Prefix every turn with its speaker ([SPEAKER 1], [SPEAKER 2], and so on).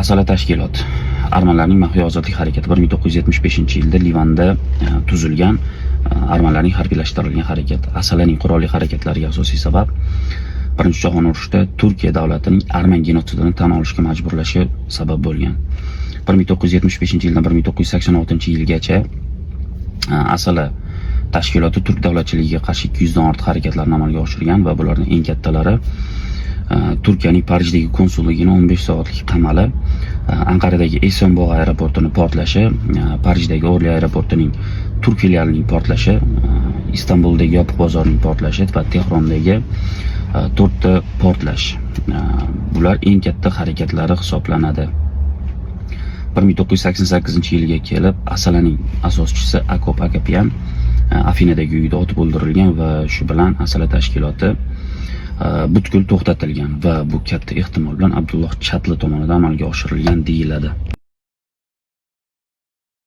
[SPEAKER 1] Asala tashkiloti armanlarning maxfiy ozodlik harakati 1975-yilda Livanda tuzilgan armanlarning harbiylashtirilgan harakati. Asalaning qurolli harakatlariga asosiy sabab Birinchi jahon urushida Turkiya davlatining arman genotsidini tan olishga majburlashi sabab bo'lgan. 1975-yildan 1986-yilgacha Asala tashkiloti turk davlatchiligiga qarshi 200 dan ortiq harakatlarni amalga oshirgan va bularning eng kattalari Turkiyaning Parijdagi konsulligini 15 soatlik qamali, Anqaradagi Esenboğa aeroportini portlashi, Parijdagi Orli aeroportining turk filialining portlashi, Istanbuldagi yopiq bozorning portlashi va Tehrondagi to'rtta portlash. Bular eng katta harakatlari hisoblanadi. 1988-yilga kelib Asalaning asoschisi Akop Akopyan Afinadagi uyida otib o'ldirilgan va shu bilan Asala tashkiloti butkul to'xtatilgan va bu katta ehtimol bilan Abdulloh Chatli tomonidan amalga oshirilgan deyiladi.